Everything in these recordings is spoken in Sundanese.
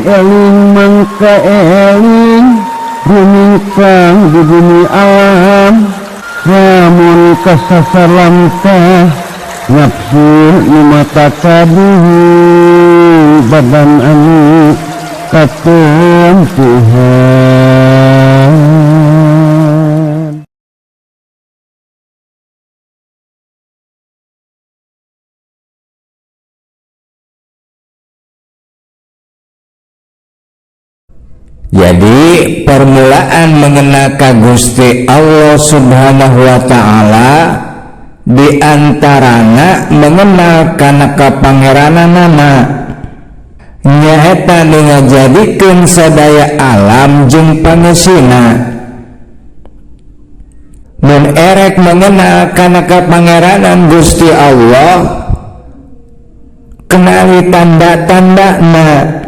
Eling mangka eling rumingkang di bumi alam lamun kasasar lamtah nafsu nu mata kaduhu badan anu katempuhan. Jadi permulaan mengenal ka Gusti Allah Subhanahu wa Ta'ala diantarana mengenal kana kapangerananana, nyaeta nu ngajadikeun sadaya alam jeung pangesina. Mun erek mengenal kana kapangeranan Gusti Allah, kenali tanda-tandana.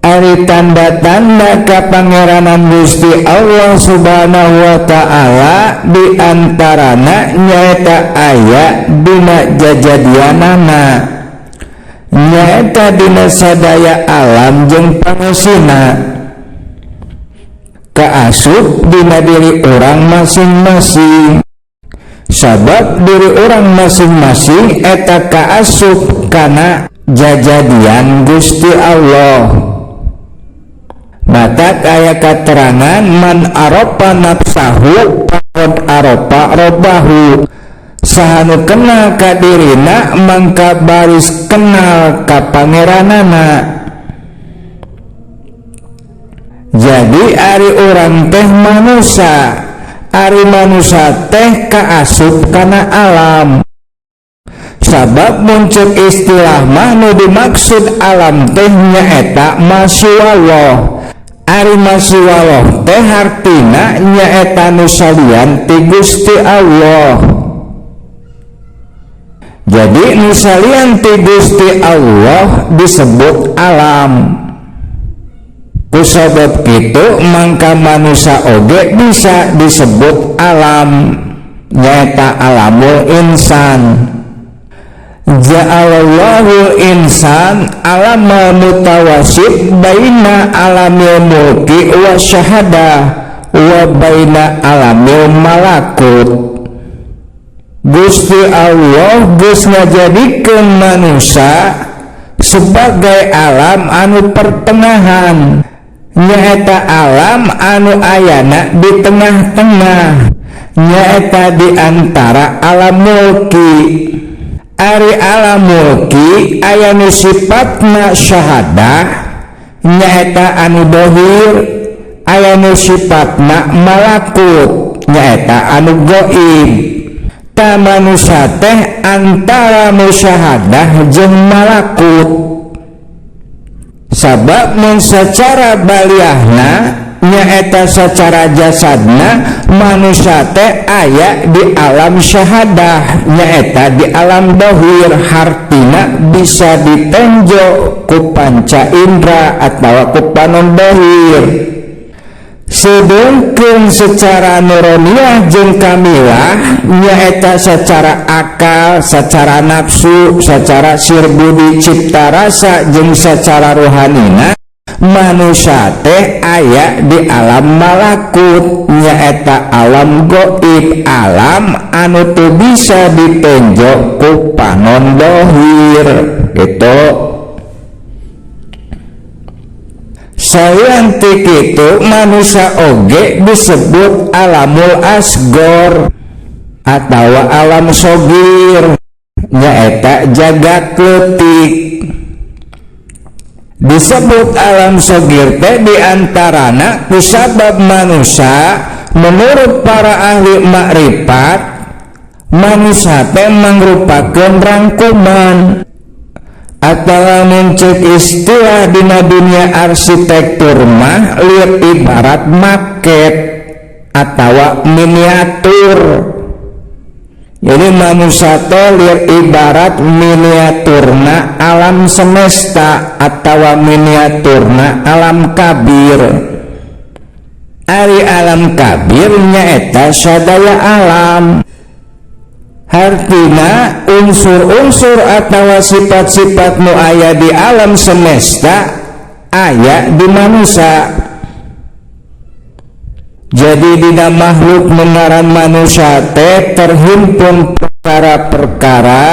Ari tanda-tanda kapangeranan Gusti Allah Subhanahu wa Ta'ala diantarana nyaeta aya dina jajadianana, nyaeta dina sadaya alam jeung pangesina, kaasup dina diri urang masing-masing. Sabab diri urang masing-masing eta kaasup kana jajadian Gusti Allah. Maka aya katerangan man aropa nafsahu faqad aropa robbahu. Saha nu kenal ka dirina mangka baris kenal ka pangeranana. Jadi ari urang teh manusa, ari manusa teh kaasup kana alam. Sabab muncul istilah mah nu dimaksud alam teh nyaeta masyaallah. Ari masyaallah teh hartina nyaeta nu salian ti Gusti Allah. Jadi nu salian ti Gusti Allah disebut alam. Kusabab kitu mangka manusa oge bisa disebut alam, nyaeta alamul insan. Ja'alallahu insan alama mutawasid baina alamil mulki wa syahadah wa baina alamil malakut. Gusti Allah geus ngajadikeun manusia sebagai alam anu pertengahan, nyaeta alam anu ayana di tengah-tengah, nyaeta di antara alam mulki. Ari alam mulki aya nu sifatna syahadah nyaeta anu dohir, aya nu sifatna malakut nyaeta anu gaib. Ta manusia teh antara musyahadah jeung malakut. Sabab mun secara baliahna nyaeta secara jasadna manusia teh aya di alam syahadah nyaeta di alam dohir, hartina bisa ditenjo ku panca indra atawa ku panon dohir. Sedengkeun secara nuraniah jeung kamilah nyaeta secara akal, secara nafsu, secara sir budi cipta rasa jeung secara rohanina manusia teh aya di alam malakut nyaeta alam goib, alam anu teu bisa ditenjo ku panon dohir gitu. Salian ti kitu manusia oge disebut alamul asgor atawa alam sogir nyaeta jagat leutik. Disebut alam sogir teh diantarana kusabab manusia menurut para ahli makrifat manusia teh mangrupakeun rangkuman atau muncul istilah dina dunia arsitektur mah lieur ibarat maket atau miniatur. Jadi manusia teh lieur ibarat miniaturna alam semesta atau miniaturna alam kabir. Ari alam kabir nyaeta sadaya alam. Hartina unsur-unsur atau sifat-sifat nu aya di alam semesta aya di manusia. Jadi dina makhluk mengaran manusia teh terhimpun perkara-perkara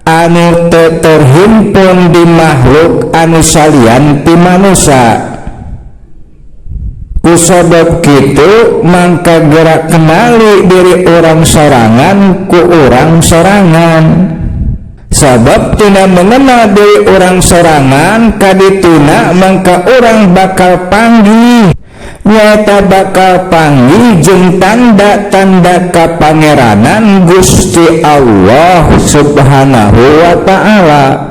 anu teu terhimpun di makhluk anu salian ti manusia. Kusabab kitu mangka gerak kenali diri orang sorangan ku orang sorangan. Sabab tina mengenal diri orang sorangan kadituna mangka orang bakal panggih, nyata bakal panggih jeung tanda-tanda kapangeranan Gusti Allah Subhanahu wa Ta'ala.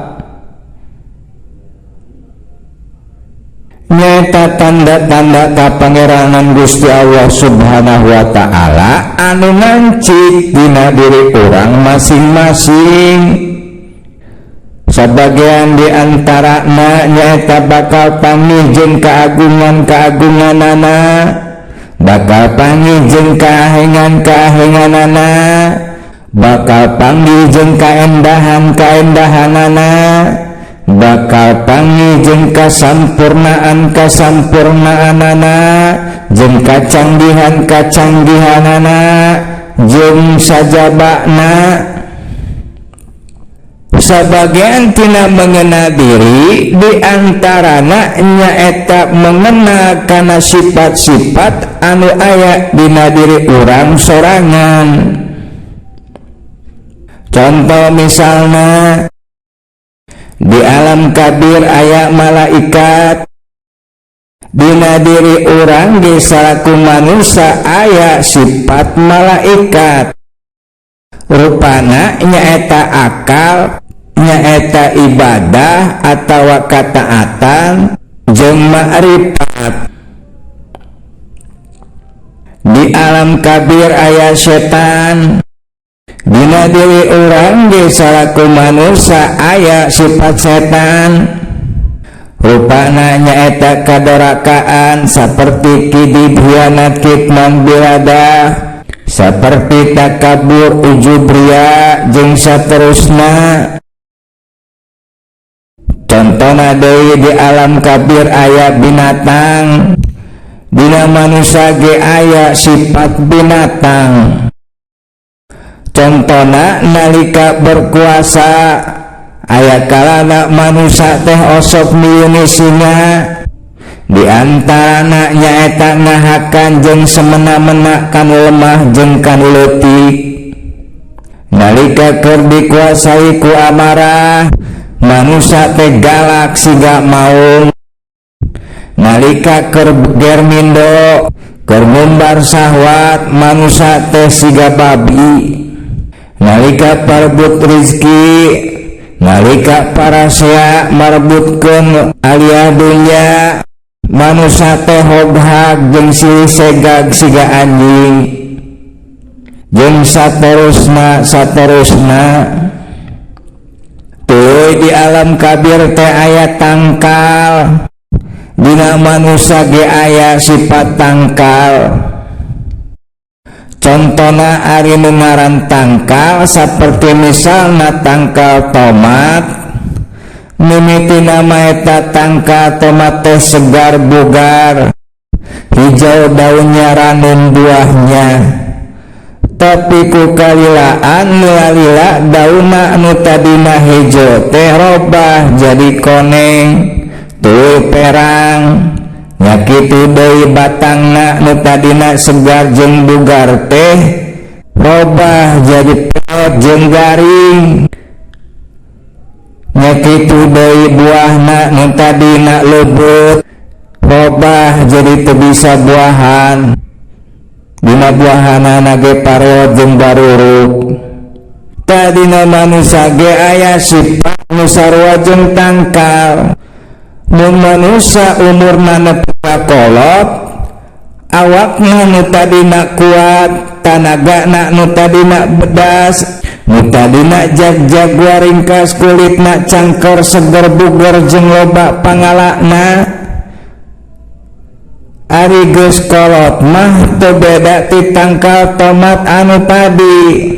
Nyata tanda-tanda kapangeranan Gusti Allah Subhanahu wa Ta'ala anu ngancik dina diri orang masing-masing. Sebagian di antarana nyaeta bakal panggih jeung keagungan-keagunganana, bakal panggih jeung kaahengan-kaahenganana, bakal panggih jeung kaendahan-kaendahanana, bakal panggih jeung kasampurnaan-kasampurnaanana, jeung kacanggihan-kacanggihanana, jeung sajabana. Sabagian tina mengenal diri di antarana nyaeta mengenal kana sifat-sifat anu aya dina diri urang sorangan. Contoh misalna di alam kabir aya malaikat, dina diri urang ge salaku manusia aya sifat malaikat. Rupana nyaeta akal, nyaeta ibadah atawa kataatan jeung ma'rifat. Di alam kabir aya setan, dina diri urang ge salaku manusia aya sifat setan. Rupana nyaeta kadorakaan saperti kidib, hianat, kitman, biladah, saperti takabur, ujub, ria, jeung saterusna. Contona deui di alam kabir aya binatang, dina manusia ge aya sifat binatang. Contona nalika berkuasa aya kalana manusia teh osok miuni singa, di antarana nyaeta ngahakan jeung semena-mena kanu lemah jeung kanu leutik. Nalika keur dikuasai ku amarah, manusia teh galak siga maung. Nalika keur germindo, keur ngumbar sahwat, manusia teh siga babi. Nalika parebut rizki, nalika parasea marebutkeun aliyah dunya, manusia teh hoghag jeung silih segag siga anjing, jeung saterusna saterusna. Teuy di alam kabir teh aya tangkal, dina manusia ge aya sifat tangkal. Contona ari nu ngaran tangkal saperti misalna tangkal tomat, mimitina eta tangkal tomat teh segar bugar, hijau daunnya, ranum buahnya. Tapi ku kalilaan lalila daunna anu tadina hejo teh robah jadi koneng, tuluy perang. Nya kitu deui batangna nu tadina segar jeung bugar teh robah jadi peot jeung garing. Nya kitu deui buahna nu tadina leubeut robah jadi teu bisa buahan. Dina buahanana ge pareot jeung baruruk. Tadina manusia ge aya sifat nu sarua jeung tangkal. Mun manusia umurna nepi ka kolot, awakna nu tadina kuat, tanagana nu tadina bedas, nu tadina jag-jag waringkas, kulitna cangker seger buger jeung loba pangalakna. Ari geus kolot mah teu beda ti tangkal tomat anu tadi,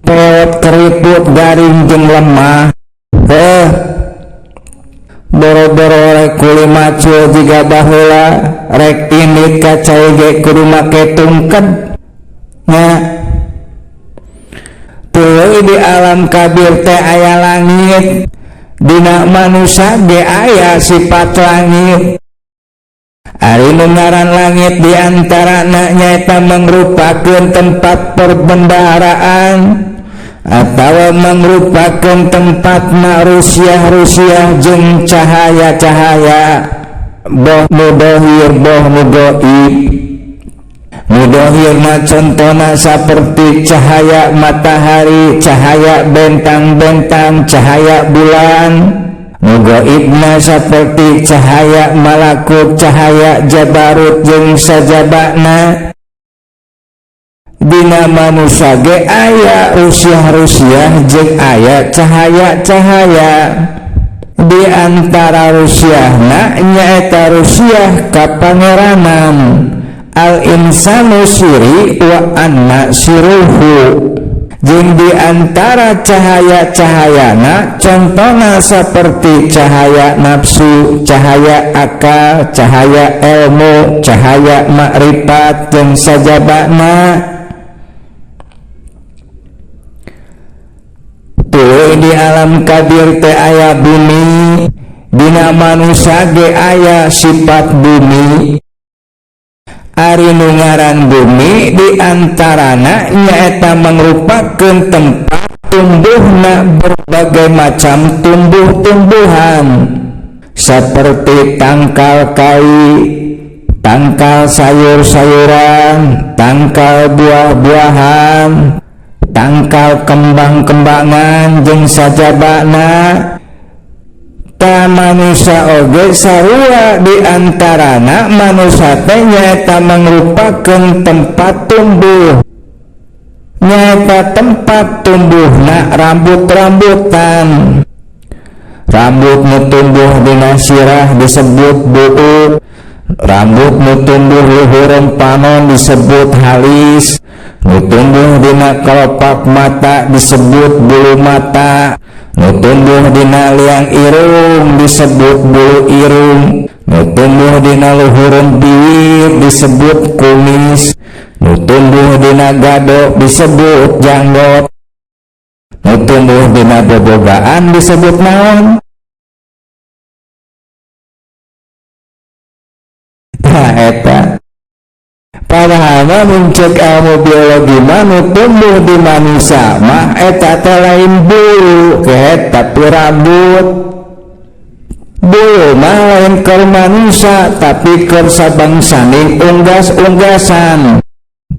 peot keriput garing jeung lemah. Heuh, Boro-boro rek kuli macul jiga baheula, rek indit ka cai ge kudu make tungked nya. Tuluy di alam kabir teh aya langit, dina manusia ge aya sifat langit. Ari nu ngaran langit di antarana nyaeta mangrupakeun tempat perbendaharaan atawa mangrupakeun tempat rusiah-rusiah jeung cahaya-cahaya, boh nu dohir boh nu gaib. Nu dohirna contona saperti cahaya matahari, cahaya bentang-bentang, cahaya bulan. Nu gaibna saperti cahaya malakut, cahaya jabarut jeung sajabana. Dina manusia ge aya rusiah-rusiah jeung aya cahaya-cahaya. Di antara rusiahna nyaeta rusiah kapangeranan. Al insanu siri wa anna siruhu. Jeung di antara cahaya-cahayana contohna seperti cahaya nafsu, cahaya akal, cahaya ilmu, cahaya makrifat jeung sajabana. Tuluy di alam kabir teh aya bumi, dina manusia ge aya sifat bumi. Ari nu ngaran bumi di antarana nyaeta mangrupakeun tempat tumbuhna berbagai macam tumbuh-tumbuhan seperti tangkal kai, tangkal sayur-sayuran, tangkal buah-buahan, tangkal kembang-kembangan jeung sajabana. Ta manusia oge sarua, di antarana manusia teh nyaeta mangrupakeun tempat tumbuh, nyaeta tempat tumbuhna rambut-rambutan. Rambut nu tumbuh dina sirah disebut buuk, rambut nu tumbuh luhureun panon disebut halis, nu tumbuh dina kelopak mata disebut bulu mata, nu tumbuh dina liang irung disebut bulu irung, nu tumbuh dina luhureun bibir disebut kumis, nu tumbuh dina gado disebut janggot, nu tumbuh dina bobogaan disebut naon? Nah, eta padahal mah mun ceuk ilmu biologi mah nu tumbuh di manusia mah eta teh lain bulu kehet tapi rambut. Bulu mah lain keur manusia tapi keur sabangsaning unggas-unggasan.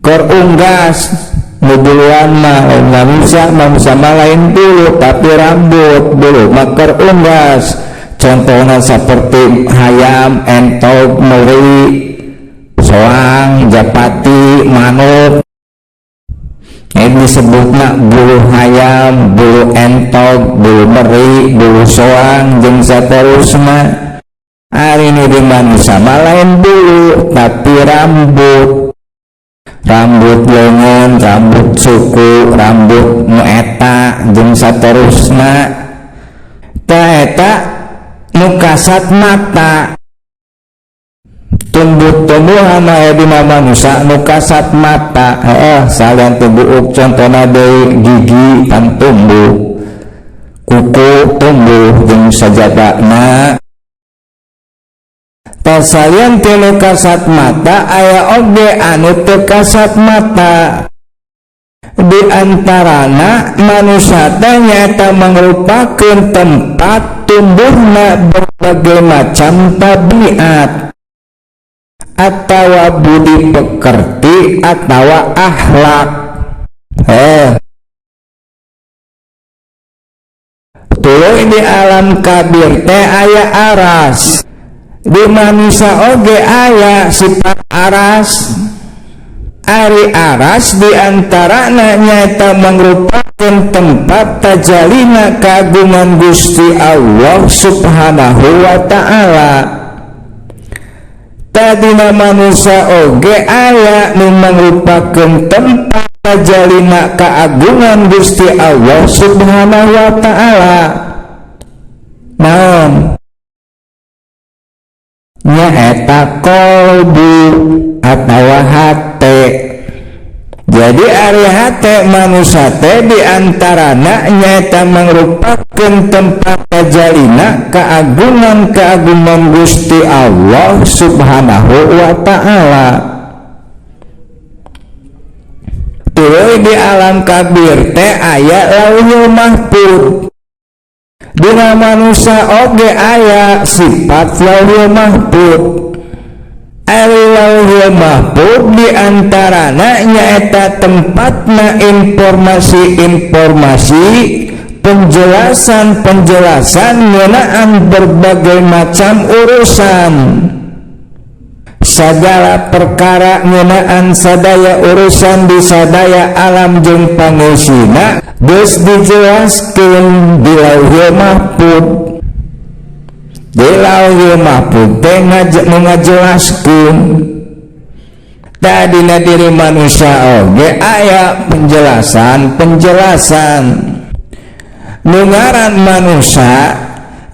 Keur unggas nu buluan mah lain manusia, manusia mah lain bulu tapi rambut. Bulu mah keur unggas. Contohna seperti hayam, entog, meri, soang, japati, manuk. Ini disebutna bulu hayam, bulu entog, bulu meri, bulu soang jeung saterusna. Ari nu di manusia mah lain bulu tapi rambut. Rambut leungeun, rambut suku, rambut nu eta jeung saterusna. Ta eta nu kasat mata. Tumbuh-tumbuhan aya dina manusia nu kasat mata, heeh, salian tumbuh contohna deui gigi pan tumbuh, kuku tumbuh jeung sajabana. Tah salian ti nu kasat mata aya oge anu teu kasat mata. Di antarana manusia teh nyaeta mangrupakeun tempat tumbuhna berbagai macam tabiat atawa budi pekerti atawa akhlak. Tuluy di alam kabir teh aya aras. Di manusia oge aya sifat aras. Ari aras di antarana nyaeta mangrupakeun tempat tajalina kagungan Gusti Allah Subhanahu wa ta'ala. Tadina manusia oge aya nu mangrupakeun tempat tajalina kagungan Gusti Allah Subhanahu wa ta'ala. Naon? Nyaeta kolbu atawa hate. Jadi ari hate manusia teh diantarana nyaeta mangrupakeun tempat kajalina keagungan-keagungan Gusti Allah Subhanahu wa ta'ala. Tuluy di alam kabir teh aya Lauhul Mahfuz. Dina manusia oge aya sifat Lauhul Mahfuz. Ari Lauhul Mahfuz diantarana nyaeta tempatna informasi-informasi, penjelasan-penjelasan ngeunaan berbagai macam urusan. Segala perkara ngeunaan sadaya urusan di sadaya alam jeung pangeusina geus dijelaskeun di Lauhul Mahfuz. Di Lauhul Mahfuz teh ngajelaskeun tadina diri manusia oge aya penjelasan-penjelasan. Nu ngaran manusia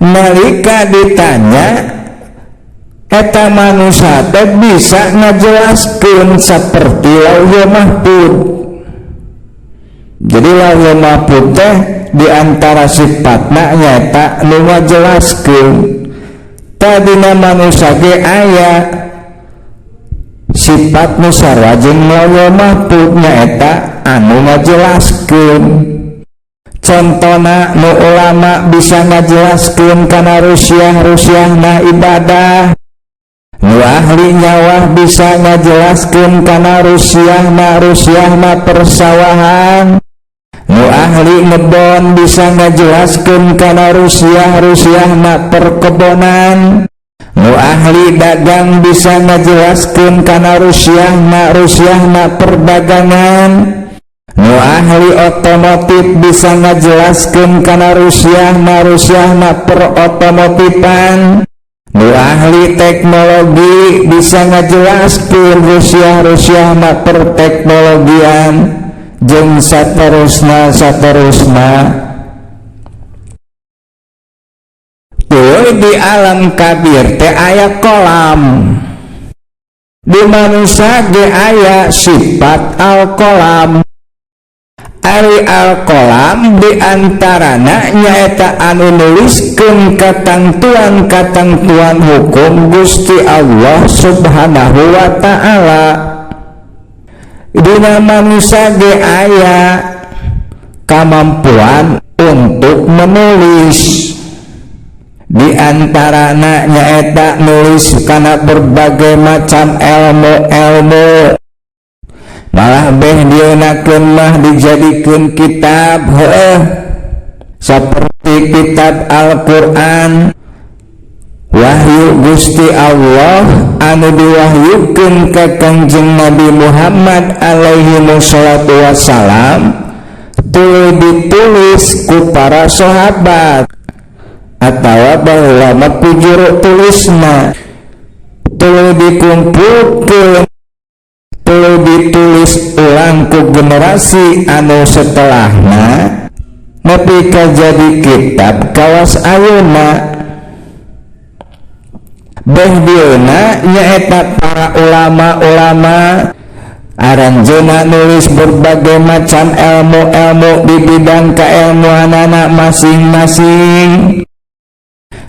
nalika ditanya eta manusia teh bisa ngajelaskeun seperti Lauhul Mahfuz. Jadi Lauhul Mahfuz teh di antara sifatna nyaeta nu ngajelaskeun. Tadina manusia ge aya sifat nu sarua jeung Lauhul Mahfuz nyaeta anu ngajelaskeun. Contona nu ulama bisa ngajelaskeun kana rusiah-rusiahna ibadah, nu ahli nyawah bisa ngajelaskeun kana rusiahna persawahan, nu ahli ngebon bisa ngajelaskeun kana rusiah-rusiahna perkebonan, nu ahli dagang bisa ngajelaskeun kana rusiahna perdagangan, nu ahli otomotif bisa ngajelaskeun kana rusiahna perotomotifan, nu ahli teknologi bisa ngajelaskeun rusiah-rusiahna perteknologian, jeung saterusna. Tuluy di alam kabir teh aya kolam. Di manusia ge aya sifat al-kolam. Ari al-kolam diantarana nyaeta anu nuliskeun katangtuan-katangtuan hukum Gusti Allah Subhanahu wa ta'ala. Dina manusia ge aya kemampuan untuk menulis. Di antarana nyaeta nulis kana berbagai macam ilmu-ilmu. Malah beh dieunakeun mah dijadikeun kitab, heuh, seperti kitab Al-Qur'an. Wahyu Gusti Allah anu diwahyukeun ka Kangjeng Nabi Muhammad alaihi wassalatu wassalam tuluy ditulis ku para sahabat atawa baheula mah ku juru tulisna, tuluy dikumpulkeun, tuluy ditulis ulang ku generasi anu setelahna nepi ka jadi kitab kawas ayeuna. Beh dieuna nyaeta para ulama-ulama aranjeuna nulis berbagai macam ilmu-ilmu di bidang keilmuanana masing-masing.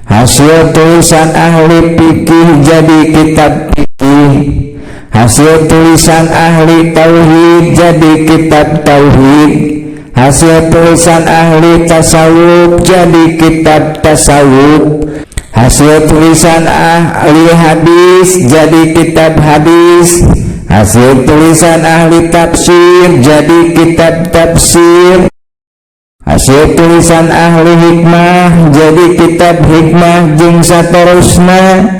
Hasil tulisan ahli fikih jadi kitab fikih, hasil tulisan ahli tauhid jadi kitab tauhid, hasil tulisan ahli tasawuf jadi kitab tasawuf, hasil tulisan ahli hadis jadi kitab hadis, hasil tulisan ahli tafsir jadi kitab tafsir, hasil tulisan ahli hikmah jadi kitab hikmah, jeung saterusna.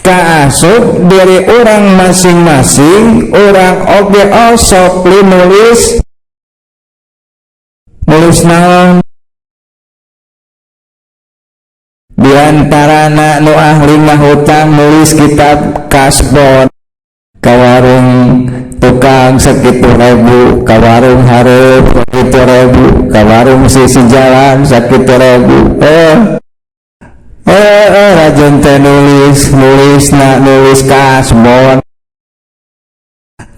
Kaasup dari orang masing-masing, orang oge osok nulis nulis naon. Di antarana nu ahli hutang nulis kitab kasbon, ka warung tukang sakitu ribu, ka warung hareup sakitu ribu, ka warung sisi jalan sakitu ribu. Rajin teh nulis, nulis kasbon.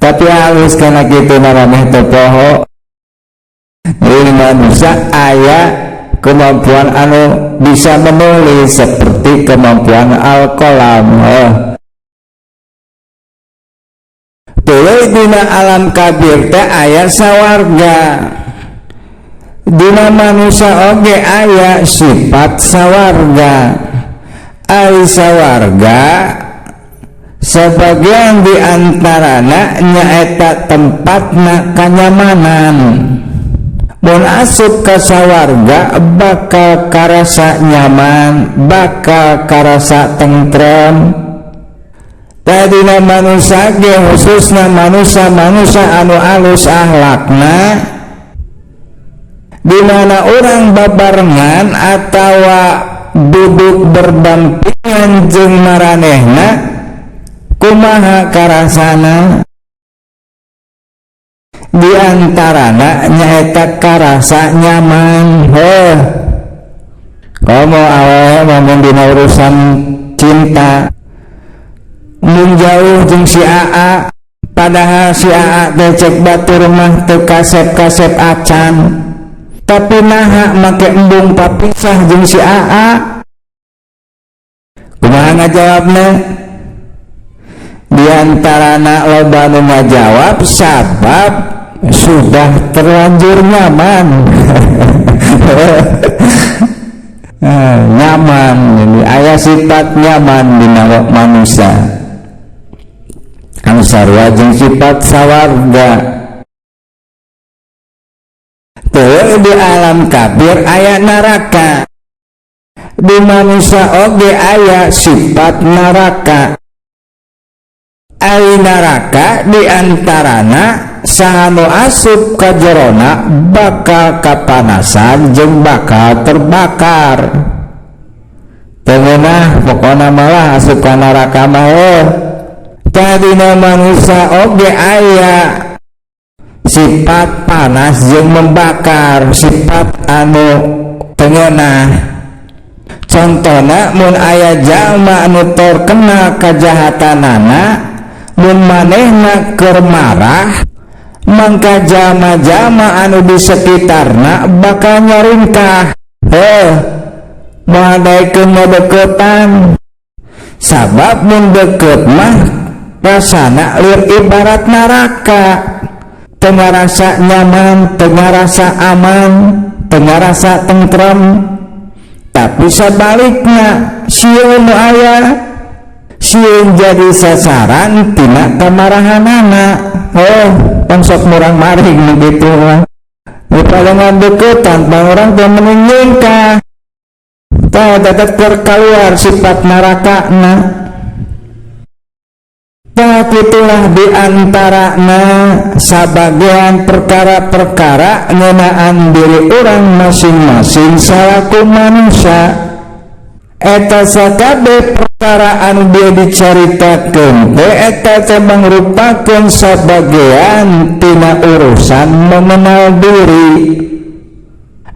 Tapi halus kana kitu maraneh teu poho. Jadi manusia aya kemampuan anu bisa menulis seperti kemampuan al-qalam. Tuluy dina alam kabir teh aya sawarga. Dina manusia oge aya sifat sawarga. Ai sawarga sebagian di antarana nyaeta tempatna kanyamanan. Mun asup ka sawarga bakal karasa nyaman, bakal karasa tentrem. Tadina manusia ge khususna manusia-manusia anu alus akhlakna, di mana orang babarengan atawa duduk berdampingan jeung maranehna, kumaha karasana? Di antarana nyaeta karasa nyaman. Heh, komo awewe mun dina urusan cinta mun jauh jeung si AA, padahal si AA teh cek batur mah teu kasep-kasep acan, tapi naha make embung papisah jeung si AA? Kumaha ngajawabna? Di antarana loba nu ngajawab sabab sudah terlanjur nyaman. Nyaman, jadi aya sifat nyaman dina manusia. Anu sarua jeung sifat sawarga. Teu di alam kafir aya neraka. Di manusia oge aya sifat neraka. Ai neraka di antarana saha nu asup ka jerona bakal kapanasan jeung bakal terbakar. Teu ngeunah pokona malah asup ka neraka mah. Tadina manusia oge aya sifat panas jeung membakar, sifat anu teu ngeunah. Contona mun aya jalma anu terkena kajahatanana, mun manehna keur marah, mangka jalma-jalma anu di sekitarna bakal nyaringkah. Moal daekeun deketan. Sabab mun deket mah rasana lir ibarat neraka. Teu ngarasa nyaman, teu ngarasa aman, teu ngarasa tentrem. Tapi sebaliknya sieun nu aya, sieun jadi sasaran tina kamarahanana. Oh, tong sok murang-maring nu kitu mah. Daripada ngadeukeutan pang urang teh mending nyingkah. Tah tetep keur kaluar sifat narakana. Tah itulah di antarana sabagian perkara-perkara ngeunaan diri orang masing-masing salaku manusia. Eta sakabeh perkara anu dia dicaritakeun teh eta teh mangrupakeun sabagian tina urusan mengenal diri.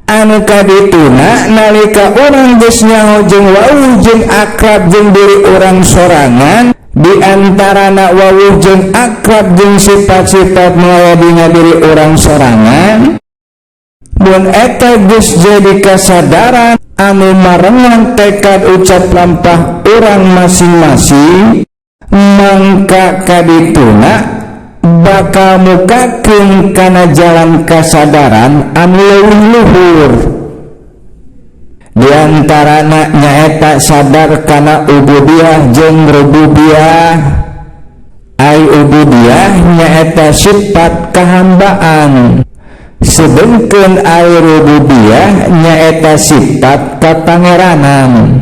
Anu kadituna nalika urang geus nyaho jeung wawuh jeung akrab jeung diri urang sorangan, di antarana wawuh jeung akrab jeung sifat-sifat nu aya dina diri urang sorangan, mun eta geus jadi kasadaran anu marengan tekad ucap lampah urang masing-masing, mangka kadituna bakal mukakeun kana jalan kasadaran anu leuwih luhur. Di antarana nyaeta sadar kana ubudiyah jeung rububiyah. Ai ubudiyah nyaeta sifat kahambaan, sedengkeun ai rububiyah nyaeta sifat kapangeranan.